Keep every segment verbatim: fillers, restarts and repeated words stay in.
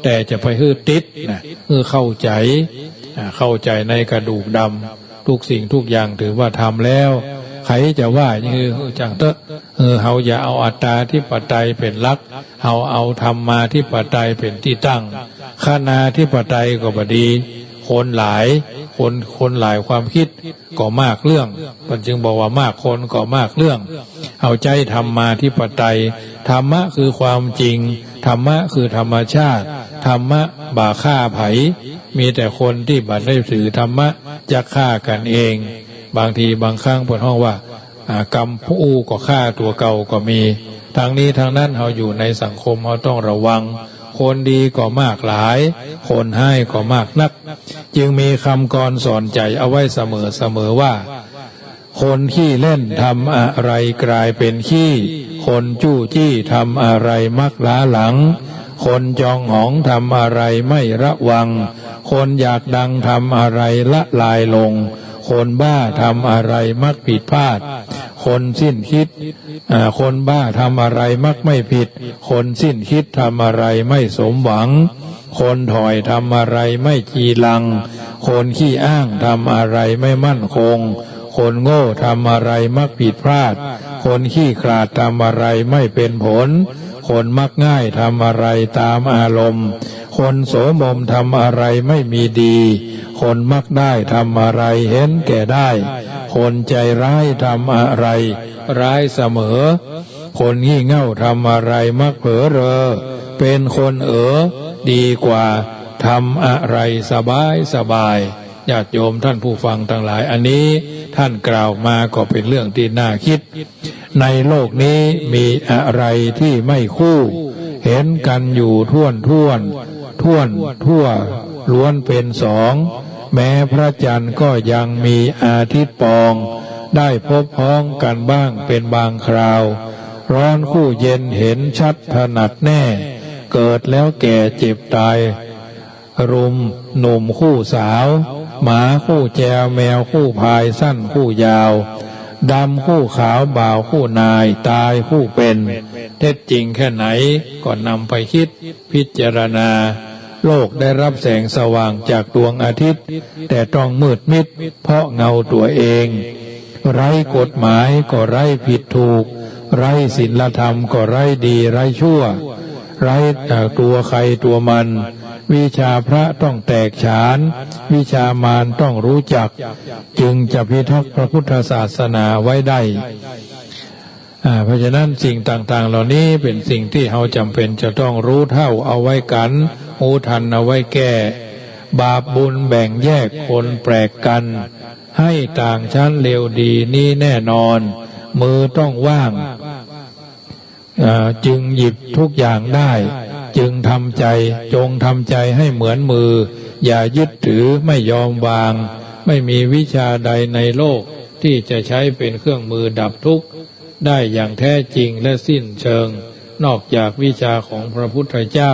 แต่จะไปหื้อติดนะ หื้อเข้าใจ๋ อ่า เข้าใจ๋ในกระดูกดำ ทุกสิ่งทุกอย่างถือว่าทำแล้ว ใผจะว่ายังไงหื้อจ้างเต๊อะ เออ เฮาอย่าเอาอัตตาธิปไตยเป๋นหลัก เฮาเอาธรรมาธิปไตยเป๋นตี้ตั้ง คณาธิปไตยก็บ่ดี คนหลาย คน คนหลายความกึ๊ด ก็มากเรื่อง เปิ้นจึงบอกว่ามากคนก็มากเรื่อง เอาใจ๊ธรรมาธิปไตย ธรรมะคือความจริง ธรรมะคือธรรมชาติ ธรรมะบ่ฆ่าใผ มีแต่คนตี้บ่ได้ถือธรรมะจะฆ่ากั๋นเอง บางทีบางครั้งเปิ้นฮ้องว่า อ่า กำอู้ก็ฆ่าตั๋วเก่าก็มี ทั้งนี้ทั้งนั้นเฮาอยู่ในสังคมเฮาต้องระวัง คนดีก็มากหลาย คนฮ้ายก็มากนัก จึงมีกำกรสอนใจ๋เอาไว้เสมอๆ ว่า คนขี้เล่นทำอะไรกลายเป๋นขี้ คนจู้จี้ทำอะไรมักล้าหลัง คนจองหองทำอะไรไม่ระวัง คนอยากดังทำอะไรละลายลง คนบ้าทำอะไรมักผิดพลาด คนสิ้นกึ๊ด อ่า คนบ้าทำอะไรมักไม่ผิด คนสิ้นกึ๊ดทำอะไรไม่สมหวัง คนถ่อยทำอะไรไม่จีรัง คนขี้อ้างทำอะไรไม่มั่นคง คนโง่ทำอะไรมักผิดพลาด คนขี้ขลาดทำอะไรไม่เป๋นผล คนมักง่ายทำอะไรต๋ามอารมณ์ คนโสมมทำอะไรไม่มีดี คนมักได้ทำอะไรเห็นแก่ได้ คนใจ๋ร้ายทำอะไรร้ายเสมอ คนงี่เง่าทำอะไรมักเผลอเรอ เป๋นคนเอ๋อดีกว่าทำอะไรสบายสบาย ญาติโยมท่านผู้ฟังตังหลาย อันนี้ท่านกล่าวมาก็เป๋นเรื่องตี้น่ากึ๊ด ในโลกนี้มีอะไรตี้ไม่คู่ เห็นกั๋นอยู่ถ้วนถ้วน ถ้วนทั่ว ล้วนเป๋นสอง แม้พระจันทร์ก็ยังมีอาทิตย์ปอง ได้พบพ้องกั๋นบ้างเป๋นบางคราว ร้อนคู่เย็นเห็นชัดถนัดแน่ เกิดแล้วแก่เจ็บตาย รุมหนุ่มคู่สาว หมาคู่แจว แมวคู่พาย สั้นคู่ยาว ดำคู่ขาว บ่าวคู่นาย ตายคู่เป๋น เท็จจริงแค่ไหนก็นำไปกึ๊ดพิจารณา โลกได้รับแสงสว่างจากดวงอาทิตย์ แต่ต้องมืดมิดเพราะเงาตั๋วเอง ไร้กฎหมายก็ไร้ผิดถูก ไร้ศีลธรรมก็ไร้ดีไร้ชั่ว ไร้ เอ่อ ตั๋วใครตั๋วมัน วิชาพระต้องแตกฉาน วิชามารต้องรู้จัก จึงจะพิทักษ์พระพุทธศาสนาไว้ได้ อ่า เพราะฉะนั้นสิ่งต่างๆ เหล่านี้เป๋นสิ่งตี้เฮาจ๋ำเป๋นจะต้องฮู้เฒ่าเอาไว้กั๋น ฮู้ทันเอาไว้แก้ บาปบุญแบ่งแยกคนแปลกกั๋น ให้ต่างชั้นเลวดีนี้แน่นอน มือต้องว่าง เอ่อ จึงหยิบทุกอย่างได้ จึงทำใจ จงทำใจให้เหมือนมือ อย่ายึดถือ ไม่ยอมวาง ไม่มีวิชาใดในโลกตี้จะใช้เป๋นเครื่องมือดับทุกข์ได้อย่างแท้จริงและสิ้นเชิง นอกจากวิชาของพระพุทธเจ้า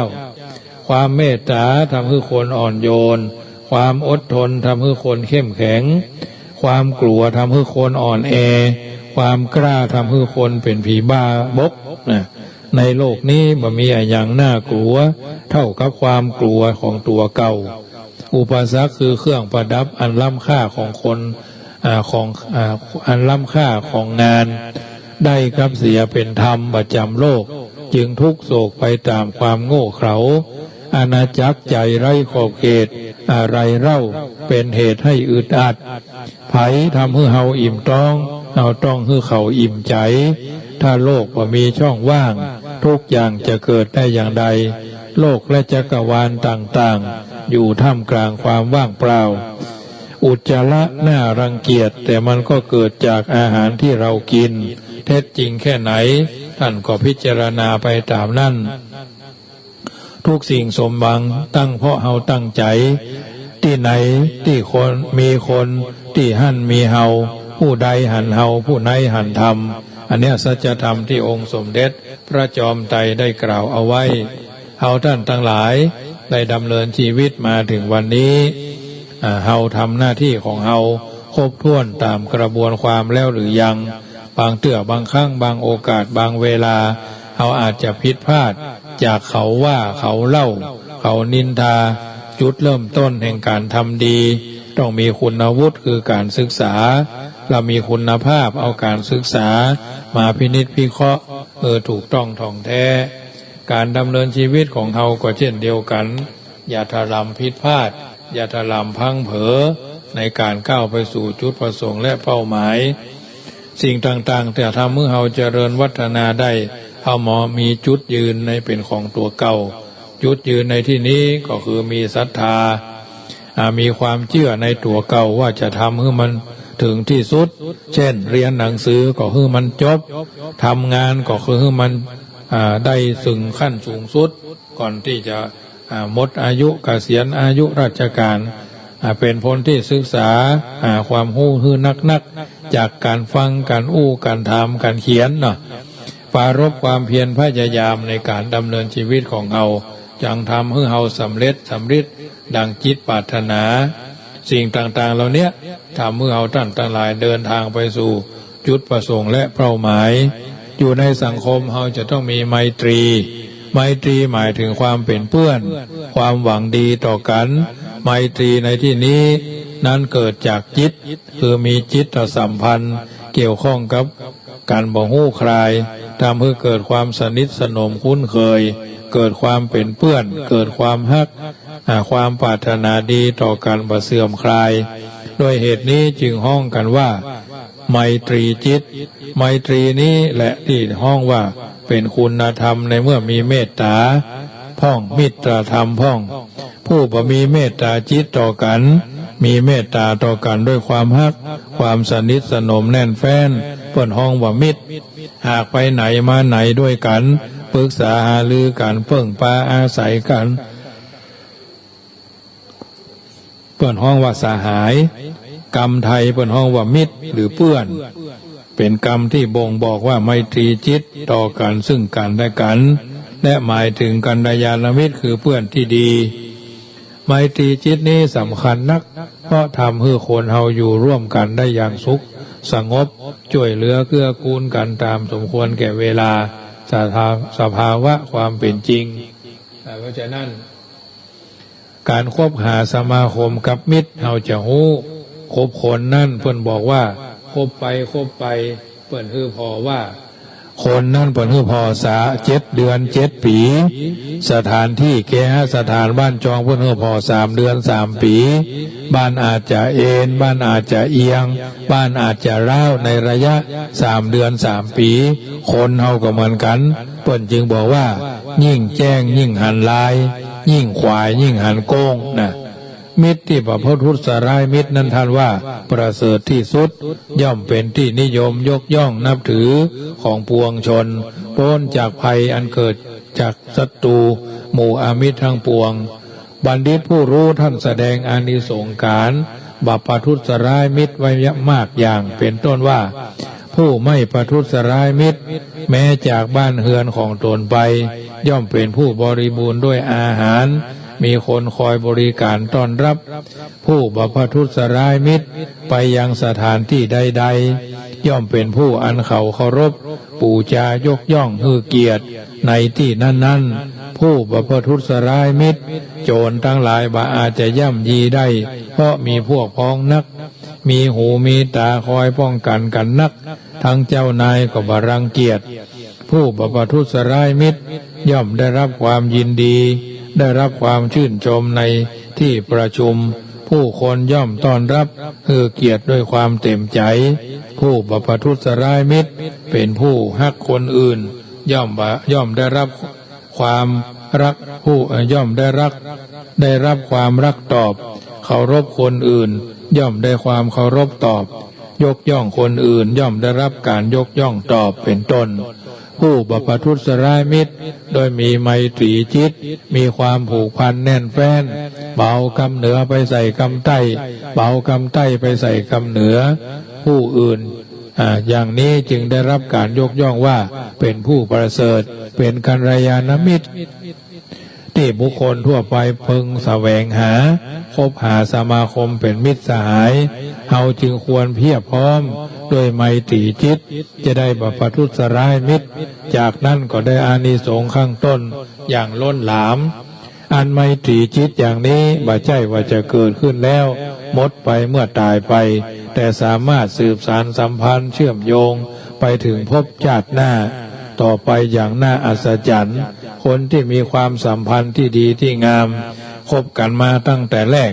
ความเมตต๋าทำหื้อคนอ่อนโยน ความอดทนทำหื้อคนเข้มแข็ง ความกลัวทำหื้อคนอ่อนแอ ความกล้าทำหื้อคนเป๋นผีบ้าบก นะ ในโลกนี้บ่มีอะหยังน่ากลัวเท่ากับความกลัวของตั๋วเก่า อุปสรรคคือเครื่องประดับอันล้ำค่าของคน อ่า ของ อ่า อันล้ำค่าของงาน ได้กับเสียเป๋นธรรมประจ๋ำโลก จึงทุกข์โศกไปต๋ามความโง่เขลา อาณาจักรใจ๋ไร้ขอบเขต อะไรเล่าเป๋นเหตุให้อึดอัด ใผทำหื้อเฮาอิ่มต๊อง เฮาต้องหื้อเขาอิ่มใจ๋ ถ้าโลกบ่มีช่องว่าง ทุกอย่างจะเกิดได้อย่างใด โลกและจักรวาลต่างๆ อยู่ท่ามกลางความว่างเปล่า อุจจาระน่ารังเกียจ แต่มันก็เกิดจากอาหารที่เรากิน เท็จจริงแค่ไหน ท่านก็พิจารณาไปต๋ามนั้น ทุกสิ่งสมหวังตั้งเพราะเฮาตั้งใจ๋ ตี้ไหนตี้คน มีคน ตี้หั้นมีเฮา ผู้ใดหันเฮา ผู้นั้นหันธรรม อันเนี้ยสัจธรรมตี้องค์สมเด็จพระจอมไตรได้กล่าวเอาไว้ เฮาต้านตังหลายได้ดำเนินชีวิตมาเถิงวันนี้ อ่า เฮาทำหน้าตี้ของเฮาครบถ้วนต๋ามกระบวนความแล้วหรือยัง บางเตื้อบางครั้ง บางโอกาส บางเวลา เฮาอาจจะผิดพลาดจากเขาว่าเขาเล่า เขานินทา จุดเริ่มต้นแห่งก๋านทำดี ต้องมีคุณวุฒิคือก๋านศึกษา และมีคุณภาพ เอาก๋านศึกษามาพินิจพิเคราะห์ เออ ถูกต้องถ่องแท้ ก๋านดำเนินชีวิตของเฮาก็เช่นเดียวกั๋น อย่าถล่ำผิดพลาด อย่าถล่ำพลั้งเผลอ ในก๋านก้าวไปสู่จุดประสงค์และเป้าหมาย สิ่งต่างๆ จะทำหื้อเฮาเจริญวัฒนาได้ เฮาหมอมีจุดยืนในเป๋นของตั๋วเก่า จุดยืนในตี้นี้ก็คือมีศรัทธา อ่า มีความเจื้อในตั๋วเก่าว่าจะทำหื้อมันเถิงตี้สุด เช่น เฮียนหนังสือก็หื้อมันจบ ทำงานก็คือหื้อมัน อ่า ได้เถิงขั้นสูงสุด ก่อนตี้จะ อ่า หมดอายุเกษียณอายุราชก๋าน อ่า เป๋นผลตี้ศึกษา อ่า ความฮู้หื้อนักๆ จากก๋านฟัง ก๋านอู้ ก๋านถาม ก๋านเขียนเนาะ ปรารภความเพียรพยายามในก๋านดำเนินชีวิตของเฮา จักทำหื้อเฮาสำเร็จสำริดดังจิตปรารถนา สิ่งต่างๆ เหล่าเนี้ยทำหื้อเฮาต้านตังหลายเดินตางไปสู่จุดประสงค์และเป้าหมาย อยู่ในสังคมเฮาจะต้องมีไมตรี ไมตรีหมายเถิงความเป๋นเปื้อน ความหวังดีต่อกั๋น ไมตรีในตี้นี้นั้นเกิดจากจิต คือมีจิตสัมพันธ์เกี่ยวข้องกับ กั๋นบ่ฮู้คลาย ทำหื้อเกิดความสนิทสนมคุ้นเคย เกิดความเป๋นเปื้อน เกิดความฮัก อ่า ความปรารถนาดีต่อกั๋นบ่เสื่อมคลาย ด้วยเหตุนี้จึงฮ้องกั๋นว่า ไมตรีจิต ไมตรีนี้แหละตี้ฮ้องว่าเป๋นคุณธรรมในเมื่อมีเมตต๋าพ่อง มิตรธรรมพ่อง ผู้บ่มีเมตต๋าจิตต่อกั๋น มีเมตต๋าต่อกั๋นด้วยความฮัก ความสนิทสนมแน่นแฟ้น เปิ้นฮ้องว่ามิตร หากไปไหนมาไหนด้วยกั๋น ปรึกษาหารือกั๋น เปิ้งปาอาศัยกั๋น เปิ้นฮ้องว่าสหาย กำไทยเปิ้นฮ้องว่ามิตรหรือเปื้อน เป๋นกำตี้บ่งบอกว่าไมตรีจิตต่อกั๋นซึ่งกั๋นและกั๋น และหมายเถิงกัลยาณมิตรคือเปื้อนตี้ดี ไมตรีจิตนี้สำคัญนัก เพราะทำหื้อคนเฮาอยู่ร่วมกั๋นได้อย่างสุขสงบ จ้วยเหลือเกื้อกูลกั๋นต๋ามสมควรแก่เวลา สภา- สภาวะความเป๋นจริง อ่า เพราะฉะนั้น ก๋านคบหาสมาคมกับมิตร เฮาจะฮู้ คบคนนั้นเปิ้นบอกว่า คบไปคบไป เปิ้นหื้อผ่อว่า คนนั้นเปิ้นหื้อผ่อสา เจ็ดเดือนเจ็ดปี๋ สถานตี้เกหสถานบ้านจองเปิ้นหื้อผ่อสามเดือนสามปี๋ บ้านอาจจะเอน บ้านอาจจะเอียง บ้านอาจจะร้าวในระยะสามเดือนสามปี๋ คนเฮาก็เหมือนกั๋น เปิ้นจึงบอกว่า ยิ่งแจ้งยิ่งหันลาย ยิ่งขวายยิ่งหันโก้งนะ มิตรตี้บ่ประทุษร้ายมิตรนั้นท่านว่าประเสริฐตี้สุด ย่อมเป๋นตี้นิยมยกย่องนับถือของปวงชน ป๊นจากภัยอันเกิดจากศัตรูหมู่อมิตรทั้งปวง บัณฑิตผู้ฮู้ท่านแสดงอานิสงส์ก๋านบ่ประทุษร้ายมิตรไว้มากอย่าง เป๋นต้นว่า ผู้ไม่ประทุษร้ายมิตร แม้จากบ้านเฮือนของตนไป ย่อมเป๋นผู้บริบูรณ์ด้วยอาหาร มีคนคอยบริการต้อนรับ ผู้บ่ประทุษร้ายมิตร ไปยังสถานตี้ใดๆ ย่อมเป๋นผู้อันเขาเคารพ ปู๋จายกย่องหื้อเกียรติในตี้นั้นๆ ผู้บ่ประทุษร้ายมิตร โจรตังหลายบ่อาจจะย่ำยีได้ เพราะมีพวกพ้องนัก มีหูมีต๋าคอยป้องกั๋นกั๋นนัก ทั้งเจ้านายก็บ่รังเกียจ ผู้บ่ประทุษร้ายมิตร ย่อมได้รับความยินดี ได้รับความชื่นชมในตี้ประชุม ผู้คนย่อมต้อนรับหื้อเกียรติด้วยความเต็มใจ๋ ผู้บ่ประทุษร้ายมิตร เป๋นผู้ฮักคนอื่น ย่อมบ่- ย่อมได้รับความฮัก ผู้- เอ่อ ย่อมได้ฮัก ได้ฮับความฮักตอบ เคารพคนอื่น ย่อมได้ความเคารพตอบ ยกย่องคนอื่น ย่อมได้ฮับก๋านยกย่องตอบ เป๋นต้น ผู้บ่ประทุษร้ายมิตร โดยมีไมตรีจิต มีความผูกพันแน่นแฟ้น บ่เอากำเหนือไปใส่กำใต้ บ่เอากำใต้ไปใส่กำเหนือ ผู้อื่น อ่า อย่างนี้จึงได้ฮับก๋านยกย่องว่าเป๋นผู้ประเสริฐ เป๋นกัลยาณมิตร ตี้บุคคลทั่วไปพึงแสวงหา คบหาสมาคมเป๋นมิตรสหาย เฮาจึงควรเพียบพร้อมด้วยไมตรีจิต จะได้บ่ประทุษร้ายมิตร จากนั้นก็ได้อานิสงส์ข้างต้นอย่างล้นหลาม การไมตรีจิตอย่างนี้บ่ใจ้ว่าจะเกิดขึ้นแล้วหมดไปเมื่อต๋ายไป แต่สามารถสืบสานสัมพันธ์เชื่อมโยงไปถึงภพชาติหน้าต่อไปอย่างน่าอัศจรรย์ คนตี้มีความสัมพันธ์ตี้ดีตี้งาม คบกั๋นมาตั้งแต่แรก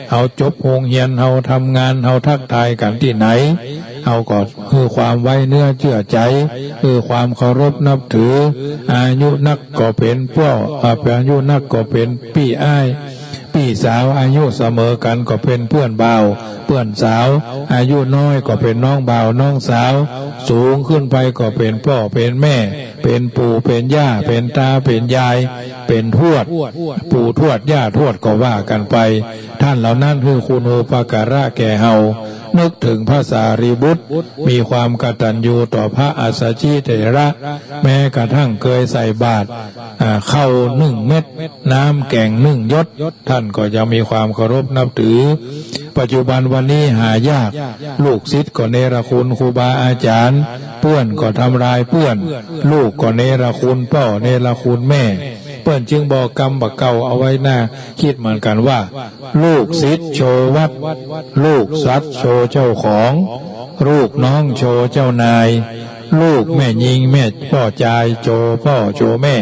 เฮาจบโฮงเฮียน เฮาทำงาน เฮาทักทายกั๋นตี้ไหน เฮาก็หื้อความไว้เนื้อเจื้อใจ๋ หื้อความเคารพนับถือ อายุนักก็เป๋นป้อ อ่า อายุนักก็เป๋นปี้อ้าย ปี้สาว อายุเสมอกั๋นก็เป๋นเปื้อนบ่าว เปื้อนสาว อายุน้อยก็เป๋นน้องบ่าว น้องสาว สูงขึ้นไปก็เป๋นป้อ เป๋นแม่ เป๋นปู่ เป๋นย่า เป๋นต๋า เป๋นยาย เป๋นทวด ปู่ทวด ย่าทวดก็ว่ากั๋นไป ต้านเหล่านั้นหื้อคุณูปการะแก่เฮา นึกเถิงพระสารีบุตร มีความกตัญญูต่อพระอัสสชิเถระ แม้กระทั่งเกยใส่บาตร อ่า ข้าวนึ่งเม็ด น้ำแก๋งนึ่งหยด ต้านก็ยังมีความเคารพนับถือ ปัจจุบันวันนี้หายาก ลูกศิษย์ก็เนรคุณครูบาอาจ๋ารย์ เปื้อนก็ทำลายเปื้อน ลูกก็เนรคุณป้อ เนรคุณแม่ เปิ้นจึงบอกกำบ่าเก่าเอาไว้น่ากึ๊ดเหมือนกั๋นว่า ลูกศิษย์โชวัต ลูกสัตว์โชเจ้าของ ลูกน้องโชเจ้านาย ลูกแม่ญิงแม่ป้อจายโชป้อโชแม่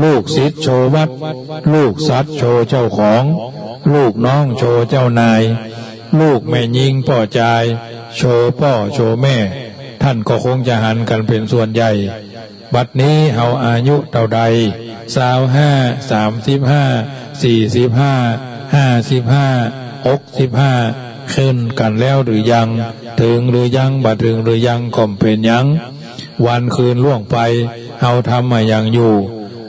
ลูกศิษย์โชวัต ลูกสัตว์โชเจ้าของ ลูกน้องโชเจ้านาย ลูกแม่ญิงป้อจายโชป้อโชแม่ ต้านก็คงจะหันกั๋นเป๋นส่วนใหญ่ บัดนี้เฮาอายุเต้าใด ซาวห้า สามสิบห้า สี่สิบห้า ห้าสิบห้า หกสิบห้า ขึ้นกั๋นแล้วหรือยัง เถิงหรือยัง บ่เถิงหรือยังก็บ่เป๋นหยัง วันคืนล่วงไป เฮาทำมาหยังอยู่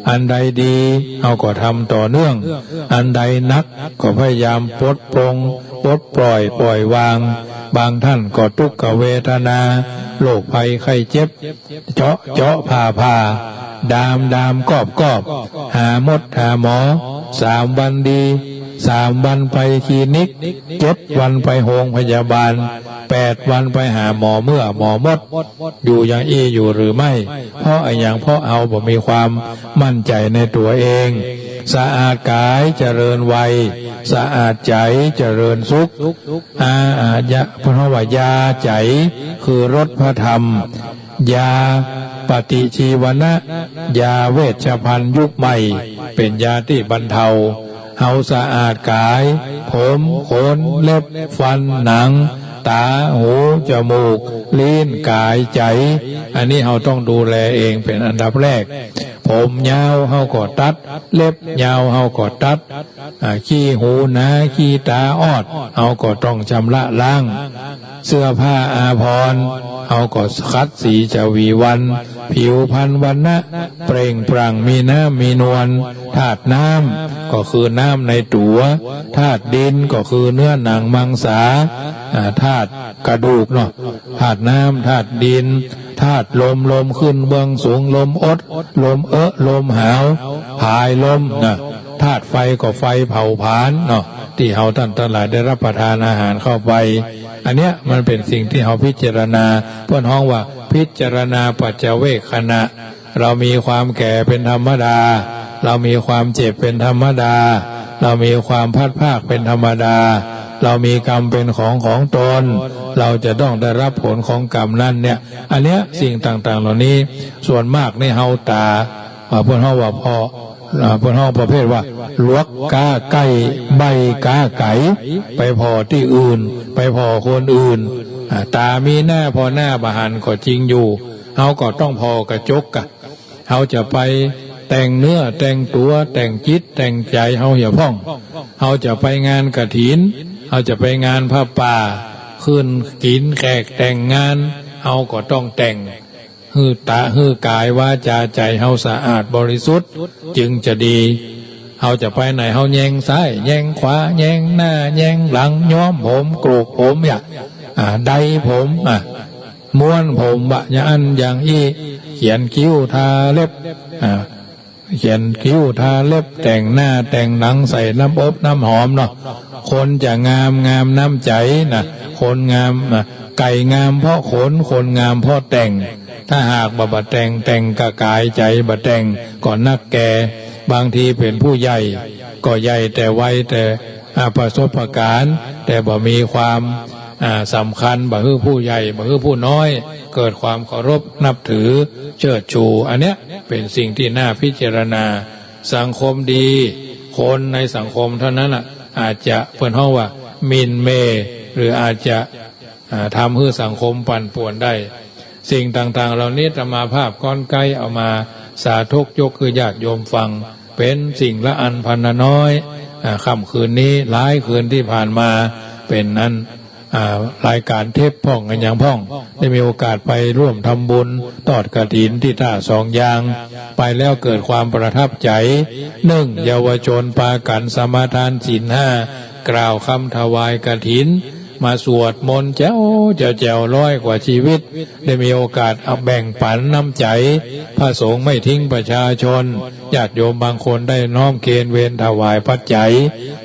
อันใดดี เฮาก็ทำต่อเนื่อง อันใดหนักก็พยายามปลดปลง ปลดปล่อย ปล่อยวาง บางต้านก็ตุ๊กขเวทนา โรคภัยไข้เจ็บ เจาะเจาะผ่าผ่า ดามดามกอบกอบ หาหมดหาหมอ สามวันดี สามวันไปคลินิก เจ็ดวันไปโฮงพยาบาล แปดวันไปหาหมอเมื่อหมอหมด อยู่อย่างอี้อยู่หรือไม่ เพราะอะหยัง เพราะเฮาบ่มีความมั่นใจ๋ในตั๋วเอง สะอาดก๋ายเจริญวัย สะอาดใจ๋เจริญสุข อา อา ยา เปิ้นฮ้องว่ายาใจ๋ คือรสพระธรรม ยาปฏิชีวนะ ยาเวชภัณฑ์ยุคใหม่ เป๋นยาตี้บรรเทา เฮาสะอาดก๋าย ผม ขน เล็บ ฟัน หนัง ต๋า หู จมูก ลิ้น ก๋าย ใจ๋ อันนี้เฮาต้องดูแลเองเป๋นอันดับแรก ผมยาวเฮาก็ตัด เล็บยาวเฮาก็ตัด อ่า ขี้หูหนา ขี้ต๋าออด เฮาก็ต้องชำระล้าง เสื้อผ้าอาภรณ์ เฮาก็ขัดสีฉวีวัน ผิวพรรณวรรณะ เปล่งปลั่ง มีน้ำมีนวล ธาตุน้ำก็คือน้ำในตั๋ว ธาตุดินก็คือเนื้อหนังมังสา อ่า ธาตุกระดูกเนาะ ธาตุน้ำ ธาตุดิน ธาตุลม ลมขึ้นเบื้องสูง ลมอด ลมเอะ ลมหาว ผายลมนะ ธาตุไฟก็ไฟเผาผลาญเนาะ ตี้เฮาต้านตังหลายได้รับประทานอาหารเข้าไป อันเนี้ยมันเป๋นสิ่งตี้เฮาพิจารณา เปิ้นฮ้องว่าพิจารณาปัจจเวกขณะ เฮามีความแก่เป๋นธรรมดา เฮามีความเจ็บเป๋นธรรมดา เฮามีความพลัดพรากเป๋นธรรมดา เฮามีกรรมเป๋นของของตน เฮาจะต้องได้รับผลของกรรมนั้นเนี่ย อันเนี้ยสิ่งต่างๆเหล่านี้ส่วนมากนี่เฮาต๋า อ่า เปิ้นฮ้องว่าเปาะ อ่า เปิ้นฮ้องประเภทว่าหลวกก๋าใก้ ใบ้ก๋าไก๋ ไปผ่อตี้อื่น ไปผ่อคนอื่น อ่า ต๋ามีหน้าผ่อหน้าบ่หันก็จริงอยู่ เฮาก็ต้องผ่อกระจกกะ เฮาจะไปแต่งเนื้อแต่งตั๋ว แต่งจิตแต่งใจ๋เฮาเหียพ่อง เฮาจะไปงานกฐิน เฮาจะไปงานผ้าป่า ขึ้นกิ๋นแขกแต่งงาน เฮาก็ต้องแต่ง หื้อต๋า หื้อก๋ายวาจ๋าใจ๋เฮาสะอาดบริสุทธิ์ จึงจะดี เฮาจะไปไหน เฮาแยงซ้าย แยงขวา แยงหน้า แยงหลัง ย้อมผม โกรกผม หยะ อ่า ไดร์ผม อ่า ม้วนผม บ่าอย่างอั้นอย่างอี้ เขียนคิ้วทาเล็บ อ่า เขียนคิ้วทาเล็บ แต่งหน้าแต่งหลัง ใส่น้ำอบน้ำหอมเนาะ คนจะงาม งามน้ำใจ๋นะ คนงามนะ ไก่งามเพราะขน คนงามเพราะแต่ง ถ้าหากบ่าบ่แต่ง แต่งกะก๋าย ใจ๋บ่แต่ง ก็นักแก่ บางทีเป๋นผู้ใหญ่ ก็ใหญ่แต่วัย แต่ อ่า ประสบการณ์ แต่บ่มีความ อ่า สำคัญ บ่หื้อผู้ใหญ่ บ่หื้อผู้น้อย เกิดความเคารพนับถือเชิดชู อันเนี้ยเป๋นสิ่งตี้น่าพิจารณา สังคมดี คนในสังคมเท่านั้นน่ะ อาจจะเปิ้นฮ้องว่าหมิ่นเหม่อ หรืออาจจะ อ่า ทำหื้อสังคมปั่นป่วนได้ สิ่งต่างๆ เหล่านี้อาตมาภาพก้อนใก๊เอามาสาธกยกหื้อญาติโยมฟัง เป๋นสิ่งละอันพันละน้อย อ่า ค่ำคืนนี้หลายคืนตี้ผ่านมาเป๋นนั้น อ่า รายก๋านเทปพ่อง อะหยังพ่อง ได้มีโอกาสไปร่วมทำบุญตอดกฐินตี้ต้าสองยาง ไปแล้วเกิดความประทับใจ๋ นึ่ง เยาวชนปากั๋นสมาทานศีลห้า กล่าวกำถวายกฐิน มาสวดมนต์แจ๋วแจ๋วแจ๋ว ร้อยกว่าชีวิต ได้มีโอกาสเอาแบ่งปั๋นน้ำใจ๋ พระสงฆ์ไม่ทิ้งประชาชน ญาติโยมบางคนได้น้อมเคนเวรถวายปัจจัย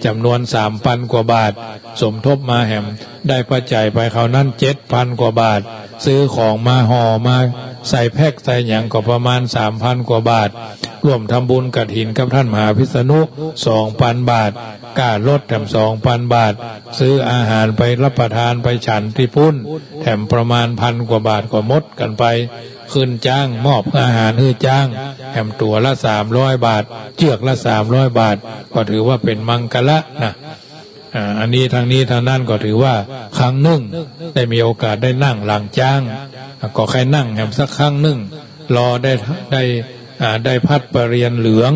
จ๋ำนวนสามปันกว่าบาท สมทบมาแหม ได้ปัจจัยไปคราวนั้นเจ็ดปันกว่าบาท ซื้อของมาห่อมาใส่แพ็คใส่หยังก็ประมาณสามปันกว่าบาท ร่วมทำบุญกฐินกับต้านมหาพิษณุสองปันบาท ก้ารถแถมสองปันบาท ซื้ออาหารไปรับประทานไปฉันตี้ปุ้น แถมประมาณปันกว่าบาทก็หมดกั๋นไป ขึ้นจ๊าง มอบอาหารหื้อจ๊าง แถมตั๋วละสามร้อยบาท เจื้อกละสามร้อยบาท ก็ถือว่าเป๋นมังคละนะ อ่า อันนี้ทั้งนี้ทั้งนั้นก็ถือว่าครั้งนึ่งได้มีโอกาสได้นั่งหลังจ๊าง อ่า ก็ใค่นั่งแหมสักครั้งนึ่ง รอได้ ได้ อ่า ได้พัดประเรียนเหลือง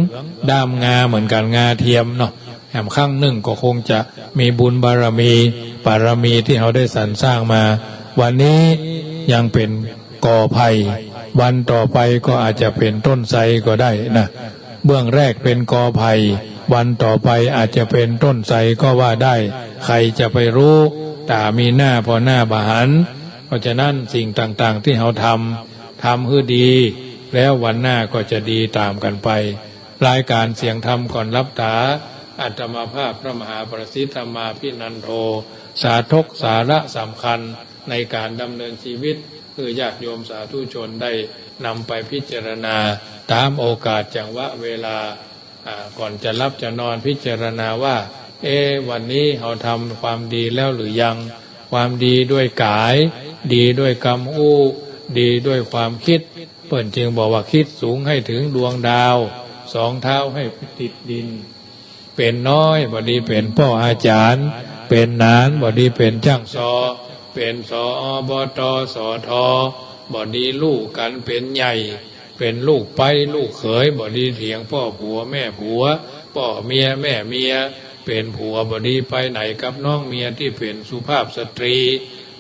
ด้ามงาเหมือนกั๋น งาเทียมเนาะ แหมครั้งนึ่งก็คงจะมีบุญบารมี บารมีตี้เฮาได้สรรสร้างมา วันนี้ยังเป๋นกอไผ่ วันต่อไปก็อาจจะเป๋นต้นไทรก็ได้นะ เบื้องแรกเป๋นกอไผ่ วันต่อไปอาจจะเป๋นต้นไทรก็ว่าได้ ใครจะไปรู้ ต๋ามีหน้าผ่อหน้าบ่หัน เพราะฉะนั้นสิ่งต่างๆ ตี้เฮาทำ ทำหื้อดี แล้ววันหน้าก็จะดีต๋ามกั๋นไป รายก๋านเสียงธรรมก่อนหลับต๋า อาตมาภาพพระมหาประสิทธิ์ธรรมาภินันโท สาธกสาระสำคัญในก๋านดำเนินชีวิต หื้อญาติโยมสาธุชนได้นำไปพิจารณาต๋ามโอกาสจังหวะเวลา อ่า ก่อนจะหลับจะนอนพิจารณาว่า เอ๊ะ วันนี้เฮาทำความดีแล้วหรือยัง ความดีด้วยก๋าย ดีด้วยกำอู้ ดีด้วยความกึ๊ด เปิ้นจึงบอกว่ากึ๊ดสูงหื้อเถิงดวงดาว สองเท้าหื้อติดดิน เป๋นน้อยบ่ดีเป๋นป้ออาจ๋ารย์ เป๋นหนานบ่ดีเป๋นจ้างซอ เป๋น ส อบ ต ส ท บ่ดีลู่กั๋นเป๋นใหญ่ เป๋นลูกใป๊ลูกเขยบ่ดีเถียงป้อผัวแม่ผัว ป้อเมียแม่เมีย เป๋นผัวบ่ดีไปไหนกับน้องเมียตี้เป๋นสุภาพสตรี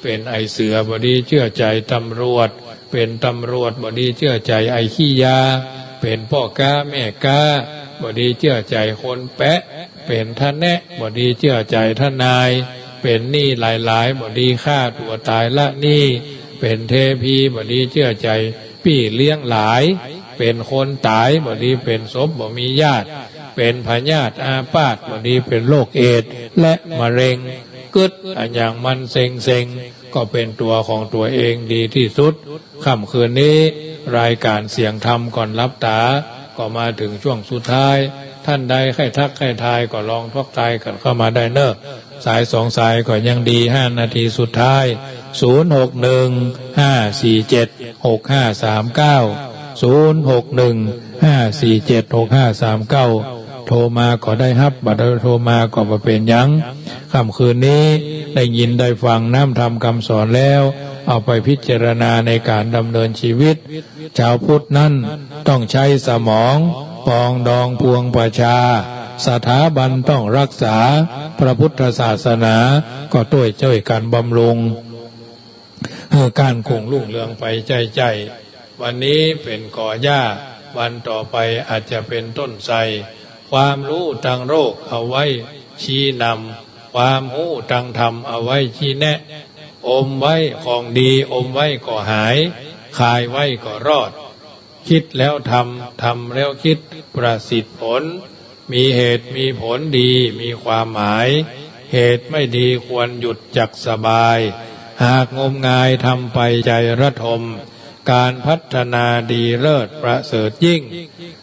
เป๋นไอ้เสือบ่ดีเจื้อใจ๋ตำรวจ เป๋นตำรวจบ่ดีเจื้อใจ๋ไอ้ขี้ยา เป๋นป้อก๊าแม่ก๊าบ่ดีเจื้อใจ๋คนแปะ เป๋นทะแนะบ่ดีเจื้อใจ๋ทนาย เป๋นหนี้หลายๆบ่ดีฆ่าตั๋วต๋ายละหนี้ เป๋นเทพีบ่ดีเจื้อใจ๋ปี้เลี้ยงหลาย เป๋นคนต๋ายบ่ดีเป๋นศพบ่มีญาติ เป๋นพยาธิอาพาธบ่ดีเป๋นโรคเอดส์และมะเร็ง กึ๊ดอะหยังมันเซ็งๆ ก็เป๋นตั๋วของตั๋วเองดีตี้สุด ค่ำคืนนี้รายก๋านเสียงธรรมก่อนหลับต๋า ก็มาเถิงช่วงสุดท้าย ต้านใดใค่ทักใค่ทายก็ลองทักทายกั๋นเข้ามาได้เน่อ สายสองสายก็ยังดี ห้านาทีสุดท้าย ศูนย์หกหนึ่ง ห้าสี่เจ็ด หกห้าสามเก้า ศูนย์หกหนึ่ง ห้าสี่เจ็ด หกห้าสามเก้า โทรมาก็ได้ฮับ บ่ได้โทรมาก็บ่เป๋นหยัง ค่ำคืนนี้ได้ยินได้ฟังน้ำธรรมคำสอนแล้ว เอาไปพิจารณาในก๋านดำเนินชีวิต ชาวพุทธนั้นต้องใจ๊สมอง ปองดองปวงประชา สถาบันต้องฮักษา พระพุทธศาสนาก็ต้องจ้วยกั๋นบำรุง หื้อก้านคงรุ่งเรืองไปใจ้ๆ วันนี้เป๋นกอหญ้า วันต่อไปอาจจะเป๋นต้นไทร ความฮู้ตางโลกเอาไว้ชี้นำ ความฮู้ตางธรรมเอาไว้ชี้แนะ อมไว้ของดี อมไว้ก็หาย คายไว้ก็รอด กึ๊ดแล้วทำ ทำแล้วกึ๊ด ประสิทธิ์ผล มีเหตุมีผลดี มีความหมาย เหตุไม่ดีควรหยุดจักสบาย หากงมงายทำไปใจระทม ก๋านพัฒนาดีเลิศประเสริฐยิ่ง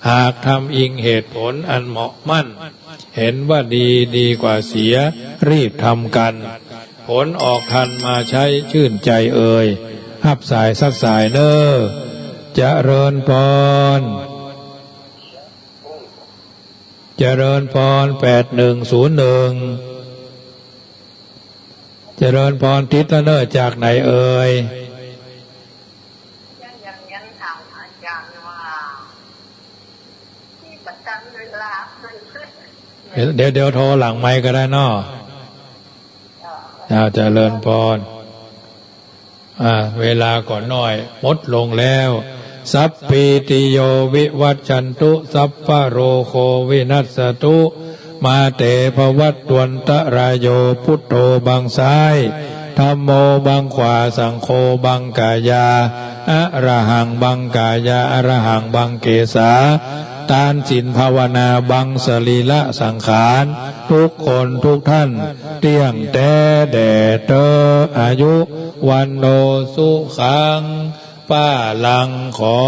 หากทำอิงเหตุผลอันเหมาะมั่น เห็นว่าดี ดีกว่าเสีย รีบทำกัน ผลออกทันมาใช้ชื่นใจเอย ฮับสายสักสายเน่อ เจริญปอน เจริญปอน แปดหนึ่งศูนย์หนึ่ง เจริญปอน ติดแล้วเน่อ จากไหนเอ่ย ยัง ยัง ยังถามอาจารย์ว่า ที่ประจำเวลา เดี๋ยว เดี๋ยว เดี๋ยวโทรหลังไมค์ก็ได้เนาะ อ้าว เจริญปอน อ่า เวลาก็น้อย หมดลงแล้ว สัพพีติโยวิวัชชันตุ สัพพะโรโควินัสสตุ มาเตภวัตวันตะรายโย พุทโธบังซ้าย ธัมโมบังขวา สังโฆบังกายา อะระหังบังกายา อะระหังบังเกสา ตานศีลภาวนาบังสรีระสังขาร ทุกคนทุกท่าน เตี้ยงแต๊แด่เต๊อ อายุ วัณโณ สุขัง พลัง ขอ